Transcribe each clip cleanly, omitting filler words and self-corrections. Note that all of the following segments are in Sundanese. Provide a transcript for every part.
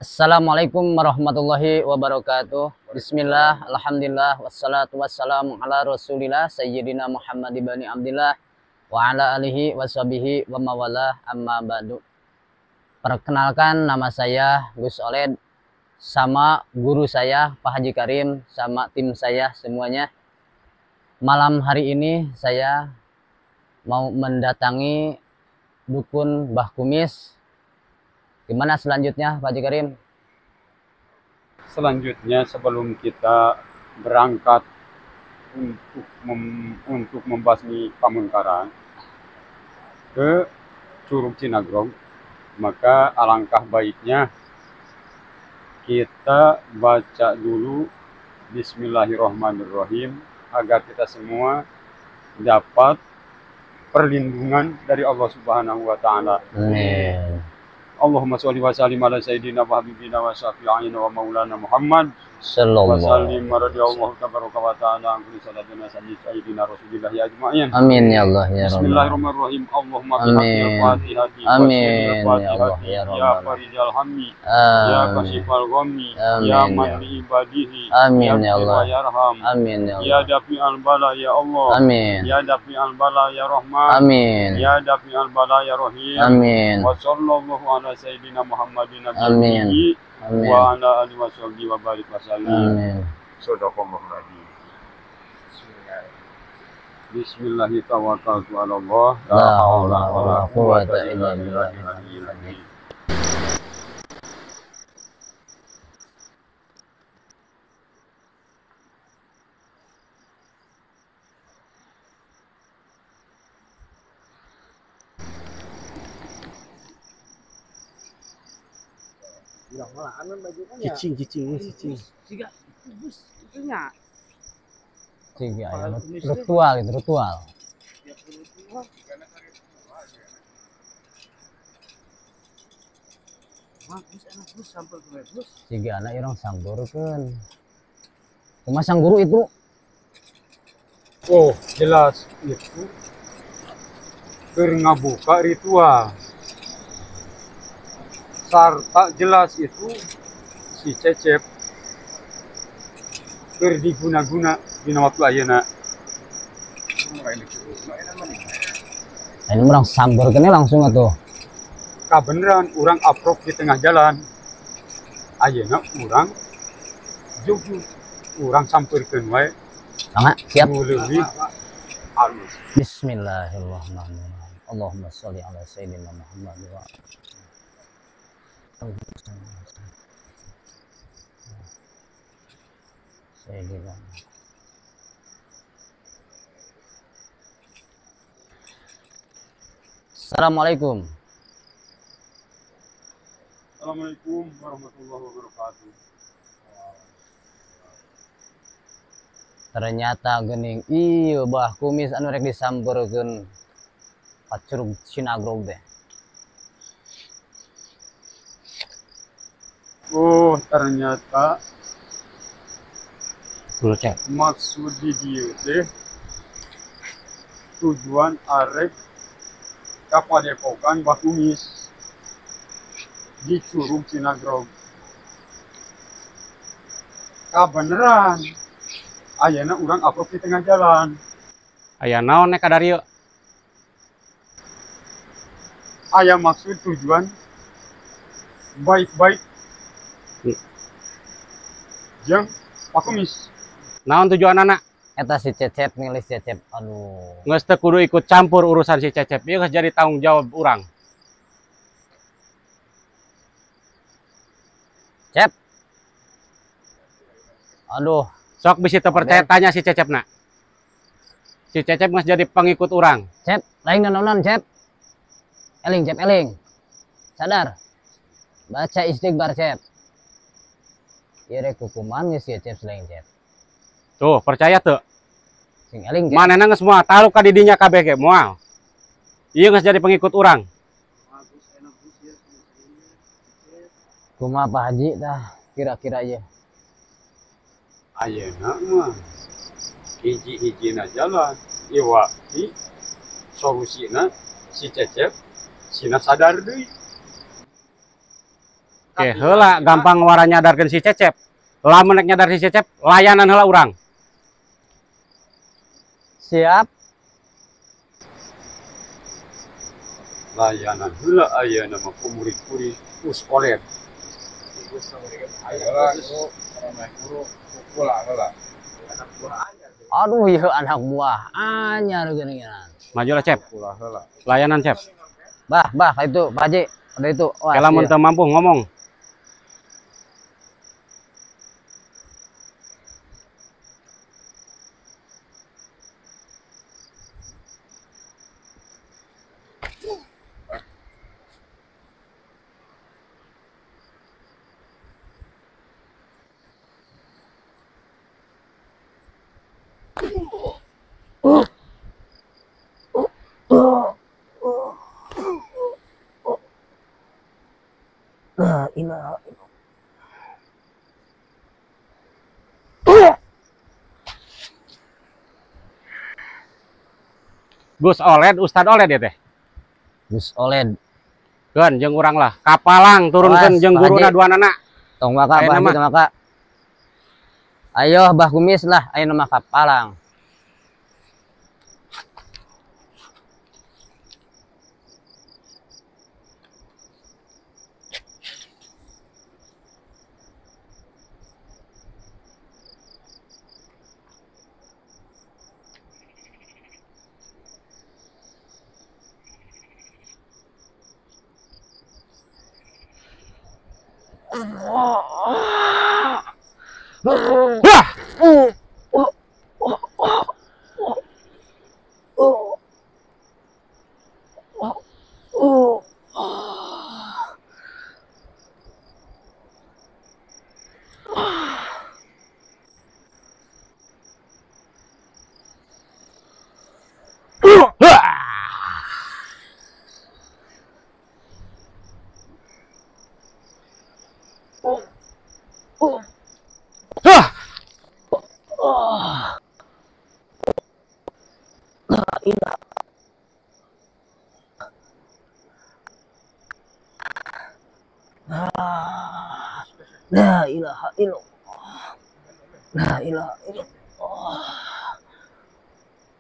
Assalamualaikum warahmatullahi wabarakatuh. Bismillah, alhamdulillah, wassalatu wassalamu ala rasulillah Sayyidina Muhammad ibni Abdillah wa ala alihi washabihi wa mawalah, amma ba'du. Perkenalkan, nama saya Gus Oled, sama guru saya Pak Haji Karim, sama tim saya semuanya. Malam hari ini saya mau mendatangi dukun Mbah Kumis. Gimana selanjutnya, Pak Haji Karim? Selanjutnya, sebelum kita berangkat untuk membasmi pamungkaran ke Curug Cinagrog, maka alangkah baiknya kita baca dulu Bismillahirrahmanirrahim agar kita semua dapat perlindungan dari Allah Subhanahu wa taala. Amin. Allahumma sholli wa sallim ala sayyidina wa habibina wa syafi'ina wa maulana Muhammad sallallahu wa sallim wa radhiyallahu tabaraka wa ta'ala an kulli salatina sayyidina Rasulillah ajma'in. Amin ya Allah ya Rabb. Bismillahirrahmanirrahim. Allahumma bihaqqil Fatihati Amin ya Allah ya Rabb. Ya farijal hammi, ya kashifal ghammi, ya man li ibadihi, amin ya Allah, ya yarham, amin ya Allah, ya dafi'al bala ya Allah, amin, ya dafi'al bala ya Rahman, amin, ya dafi'al bala ya Rahim, amin. Wa sallallahu ala sayyidina Muhammadin amin wa ala alihi wa sahbihi wa barik wa sallim. Amin. Shadaqallahul azim. Bismillahirrahmanirrahim. Tawakkaltu ala Allah. La haula wala quwwata illa billah. Cicing, cicing, cicing. Cicing, ritual itu ritual. Tiga anak orang samburkeun. Kumaha sang guru itu? Oh, jelas itu keur ngabuka ritual. Sarta jelas itu si Cecep keur diguna-guna dina waktu ayeuna. Ini urang samburkeun langsung atuh. Kabeneran urang aprok di tengah jalan. Ayeuna urang jujur urang sampeurkeun wae. Mangga, siap. Leuwih halus. Bismillahirrahmanirrahim. Allahumma sholli ala sayyidina Muhammad wa sayyidina. Assalamualaikum. Assalamualaikum warahmatullahi wabarakatuh. Ternyata geuning ieu Bah Kumis anu rek disampeurkeun ka Curug Cinagrog teh. Oh, ternyata maksud di dieu teh tujuan arek ka padepokan Bah Kumis di Curug Cinagrog. Kabeneran ayeuna urang aprok di tengah jalan. Aya naon nek kadarieu? Aya maksud tujuan baik-baik jeung Pak Kumis. Naon tujuan anak? Eta si Cecep ngelis Cecep. Aduh. Geus teu kudu ikut campur urusan si Cecep. Ieu geus jadi tanggung jawab urang. Cep. Aduh, sok bisi teu percaya tanya si Cecepna. Si Cecep geus jadi pengikut urang. Cep, lain nanonan Cep. Eling Cep, eling. Sadar. Baca istighfar Cep. Ieu rek hukuman geus ya Cep selain Cep. Tuh, percaya tuh. Sing eling Cep. Manehna geus moal taruh ka di dinya kabeh ge moal. Ieu geus jadi pengikut urang. Kumaha Pak Haji tah kira-kira ieu? Ayeuna mah hiji-hijina jalan iwa ti solusina si Cecep sina sadar deui. Oke, heula gampang wara nyadarkeun si Cecep. Lamun nek nyadar si Cecep, layanan heula urang. Siap. Layanan heula ayeuna mah ku murid-murid Gus Oled. Aduh, ieu anak buah anyar geuningan. Majulah Cep. Layanan Cep. Bah, bah, itu Pak Haji, ada itu. Wah, kalau mun teu mampu ngomong. Gus Oled, Ustad Oled ya teh. Gus Oled. Keun jeung urang lah. Kapalang turunkeun jeung guruna duanana. Tong waka Bah Haji, tong waka. Ayo Bah Kumis lah, ayeuna mah kapalang. Wah! La ilaha illallah. La ilaha illallah.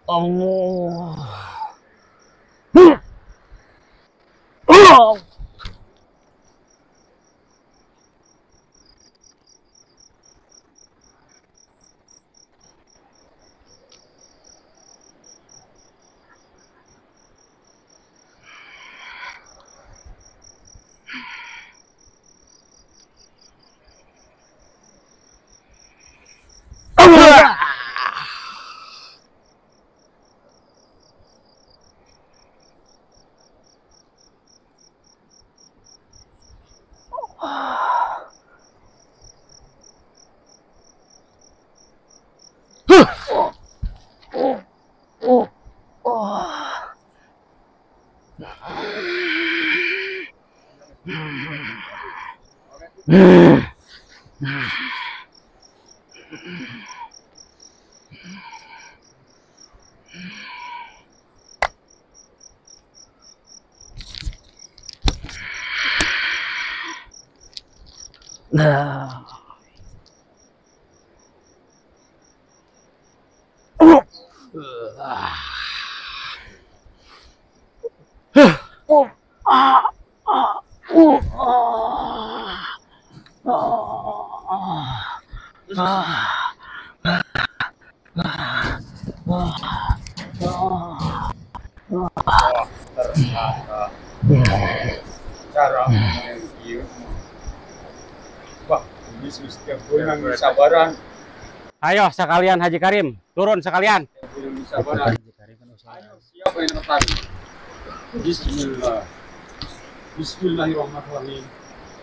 Allah. Allah. Nah. Wah, ternyata cara ieu. Wah, ini setiap bulan sabaran. Ayo sekalian Haji Karim, turun sekalian. Sabaran. Ayo siapa yang tertarik? Bismillah. Bismillahirrahmanirrahim.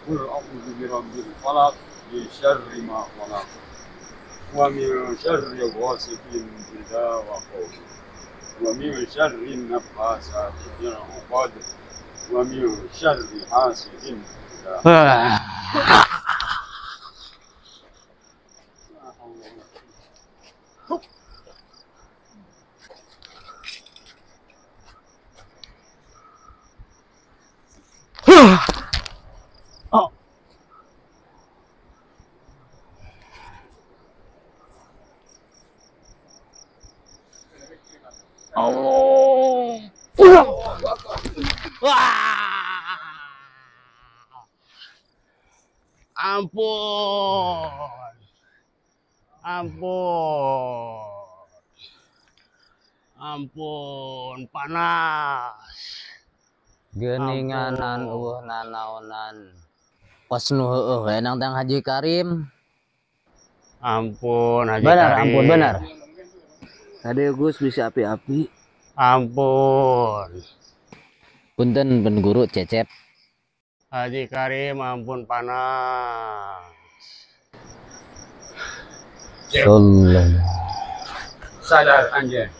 Qul a'udzu birabbil falaq min syarri ma khalaq wa min syarri ghasiqin idza waqab wa min syarri naffatsati fil 'uqad wa min syarri hasidin idza. Oh. Ampun. Ampun. Ampun, panas. Geuninganan eueuh nanaonan. Kos nu heueuh we nang tang Haji Karim. Ampun Haji Benar, Karim. ampun benar. Kade Gus bisa api-api. Ampun. Punten ben guru Cecep. Haji Karim, ampun panas. Sallallahu. Sadar anjeun.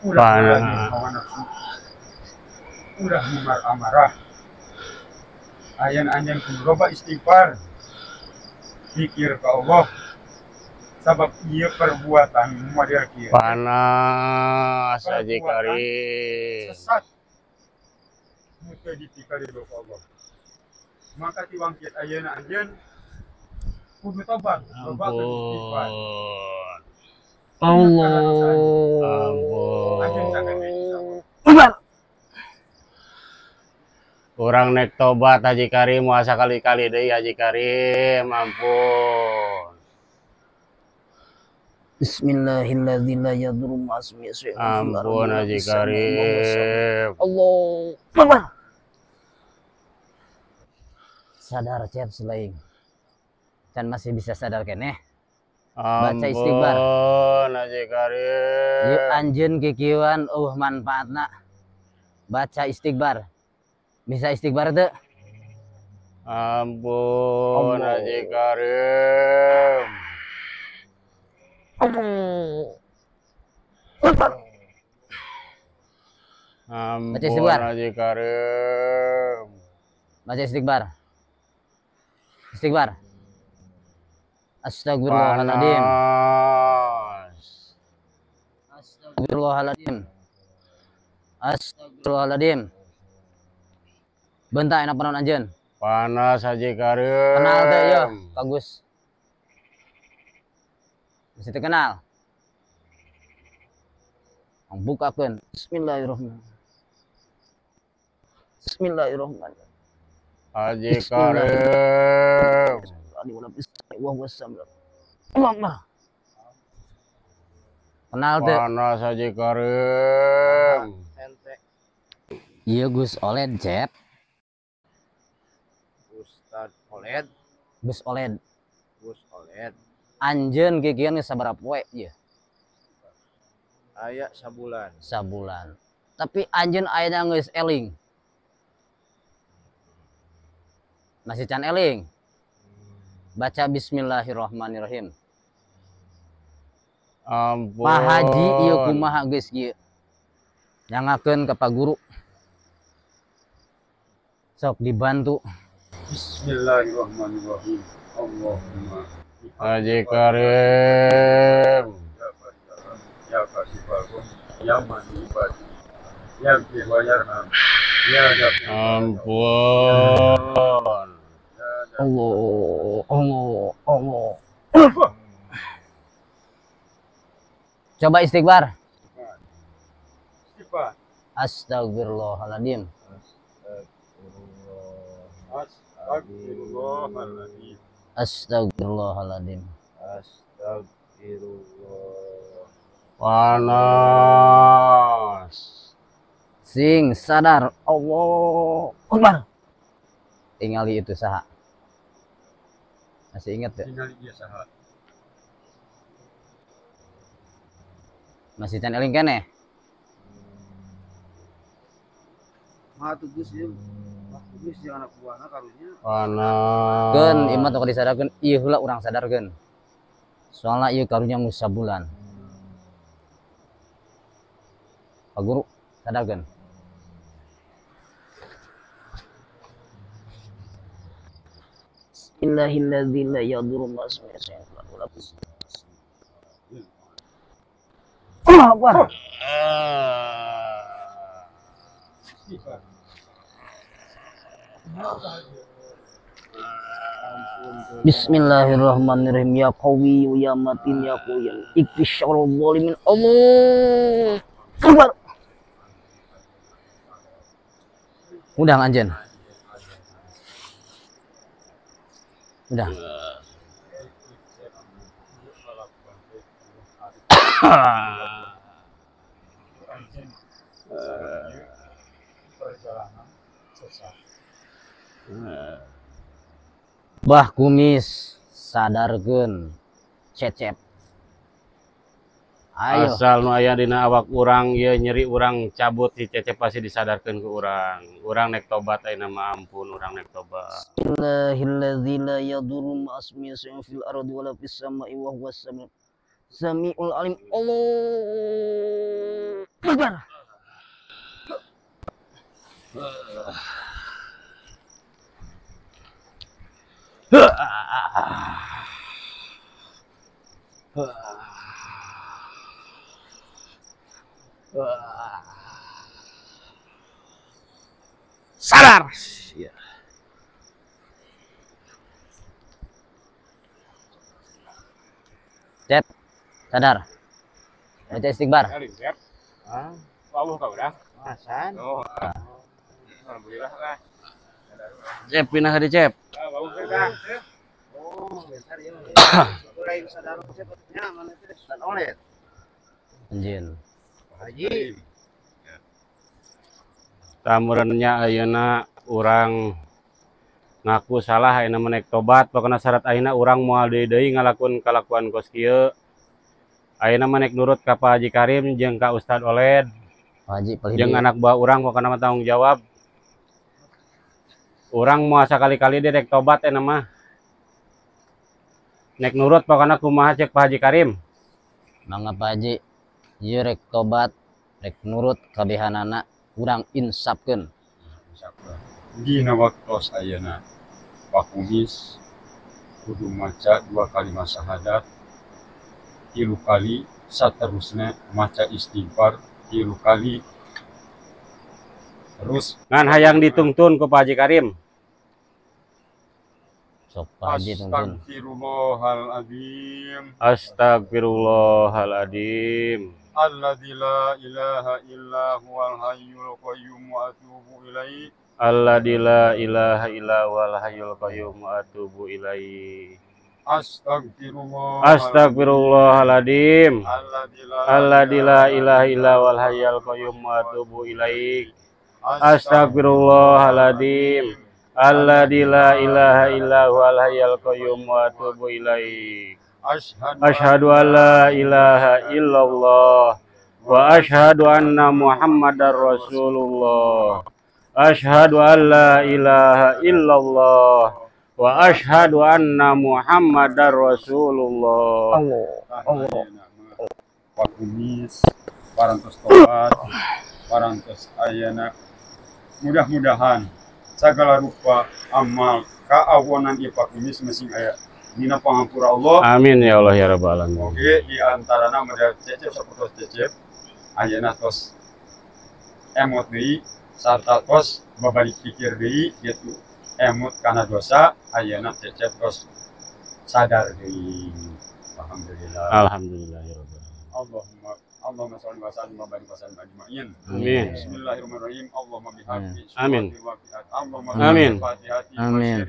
Ulah Panas. hawa nafsu. Ulah ngumbar amarah. Ayan anjeun kudu loba istighfar. Zikir ka Allah. Sabab ieu perbuatan model kieu. Panas Haji Perbuatan Karim. Sesat. Nu teu dipikaridho ku Allah. Maka tiwangkit ayeuna anjeun kudu tobat, lobakeun istighfar. Ampun. Allah. Ampun. Anjeun caket deui insyaallah. Urang nek tobat Haji Karim moal sakali-kali deui Haji Karim, ampun. Bismillahirrahmanirrahim. La yadurru ma'asmihi syai'un fil ardi Ampun wa Haji fis sama'i wa huwa as-sami'ul Karim. Allah. Sadar Cep selain. Can masih bisa sadar keneh. Baca istighfar. Ampun Haji Karim. Ieu anjeun kikieuan eueuh manfaatna. Baca istighfar. Bisa istighfar teu? Ampun Allah. Haji Karim. Baca Ampun istighfar. Haji Karim. Baca istighfar. Istighfar. Astagfirullahaladzim. Panas. Astagfirullahaladzim. Astagfirullahaladzim. Bentar enak penon anjeun. Panas Haji Karim. Kenal teh yo, bagus. Mesti kenal. Bukakeun. Bismillahirrahmanirrahim. Bismillahirrahmanirrahim. Haji Karim. Allah. Kenal teh. Panas Haji Karim. Iya Gus Oled, Cep. Ustad Oled, Gus Oled. Gus Oled. Anjeun kikieuan geus sabaraha poe ieu? Aya sabulan. Sabulan. Tapi anjeun ayeuna geus eling. Masih can eling. Baca bismillahirrahmanirrahim. Ampun. Pak Haji ieu kumaha geus kieu? Nyangakeun ka Pak Guru. Sok dibantu. Bismillahirrahmanirrahim. Allahumma Haji Karim. Ya kasifal ya man ibadi ya yarham ya Ampun. Allah, Allah, Allah. Coba istighfar. Istighfar. Astagfirullahaladzim. Astagfirullahaladzim. Astagfirullahaladzim. Astagfirullah. Panas. Sing sadar Allah Akbar. Tingali itu saha. Masih ingat ya? Tingali dia saha. Masih can eling keneh? Mah tuh Gus ieu. Mah Gus jeung anak buahna karunya. Panas. Keun ieu mah tong disadarkeun, ieu heula urang sadarkeun. Soalna ieu karunya geus sabulan. Pak Guru, sadarkeun. Bismillahirrahmanirrahim. La yadurru ma ismihi syai'un fil ardi wala fis samai. Allahu Akbar. Istighfar. Bismillahirrahmanirrahim. Ya qawi ya matin ya qawi. Ikfi syarrul zalimin. Allah Akbar. Udang anjeun. Udah. Bah Kumis sadarkeun Cecep. Ayo. Asal nu aya dina awak urang ieu nyeri urang cabut si Cecep pasti disadarkeun ku urang. Urang nek tobat ayeuna mah ampun urang nek tobat. Bismillahilladzi la yadurru ma'asmihi syai'un fil ardi wala fis sama'i wa huwas samiul alim. Allahu Akbar. Sadar. Ya. Cep, sadar. Baca istighfar. Ah, wawuh ka urang. Asan. Oh. Alhamdulillah lah. Cep pindah ka Cep. Ah, wawuh ka. Oh, bentar ya. Lain sadar cepatnya mana teh dan olet. Anjin. Haji. Tamurannya ayeuna urang ngaku salah ayeuna mah nek tobat pokona syarat ayeuna urang moal deui-deui ngalakuan kalakuan kos kieu. Ayeuna mah nek nurut ka Pak Haji Karim jeung ka Ustad Oled. Pak Haji palih jeung anak buah urang pokona mah tanggung jawab. Urang moal sakali-kali deui rek tobat ayeuna mah. Nek nurut pokona kumaha cek Pak Haji Karim. Mangga Pak Haji, ieu rek tobat, rek nurut kabehanana urang insapkeun. Dina waktos ayeuna Pak Kumis kudu maca 2 kalimat syahadat, 3 kali saterusna maca istighfar 3 kali. Terus ngan hayang ditungtun ku Pak Haji Karim. Sok Pak Haji tungtun. Astagfirullahaladzim. Astagfirullahaladzim. Alladzi la ilaha illa huwal hayyul qayyum wa atubu ilaih. Alladzi la ilaha illa huwal hayyul qayyum wa atubu ilaih. Astagfirullah. Astagfirullahaladzim. Alladzi la ilaha illa huwal hayyul qayyum wa atubu ilaih. Astagfirullahaladzim. Alladzi la ilaha illa huwal hayyul qayyum wa atubu ilaih. Asyhadu an la ilaha illallah wa asyhadu anna Muhammadar Rasulullah. Asyhadu an la ilaha illallah wa asyhadu anna Muhammadar Rasulullah. Allah Allah. Pak Kumis parantos tobat, parantos ayana. Mudah-mudahan segala rupa amal kaawonan ieu Pak Kumis masing aya dina pangampura Allah. Amin ya Allah ya rabbal alamin. Oke, di antarana model Cecep sapertos Cecep ayeuna tos emot deui sarta tos babalik pikir deui kitu emot kana dosa ayeuna Cecep tos sadar deui. Alhamdulillah. Alhamdulillah ya rabbal alamin. Allahumma Allahumma sholli wa sallim wa barik wa sallim ajma'in. Amin. Bismillahirrahmanirrahim. Allahumma bihaqqi. Amin. Allahumma amin. Amin. Amin.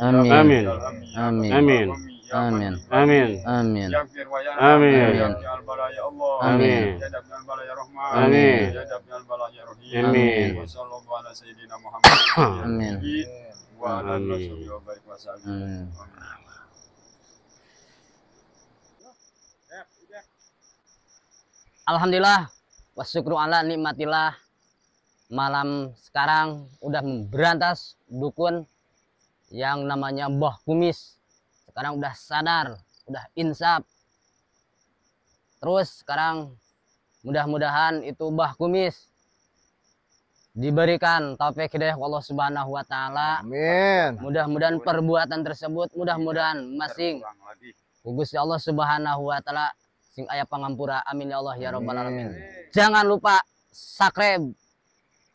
Amin. Amin. Amin. Amin. Amin. Amin. Amin. Amin. Amin. Amin. Amin. Amin. Alhamdulillah, wasyukru ala nikmatillah. Malam sekarang udah memberantas dukun yang namanya Mbah Kumis. Sekarang udah sadar, udah insaf. Terus sekarang mudah-mudahan itu Mbah Kumis diberikan taufik hidayah Allah Subhanahu wa taala. Amin. Mudah-mudahan perbuatan tersebut mudah-mudahan masing Gusti Allah Subhanahu wa taala sing aya pangampura. Amin ya Allah ya rabbal alamin. Jangan lupa subscribe,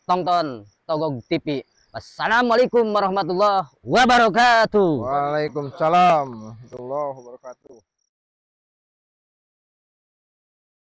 tonton Togog TV. Wassalamualaikum warahmatullahi wabarakatuh. Waalaikumsalam warahmatullahi wabarakatuh.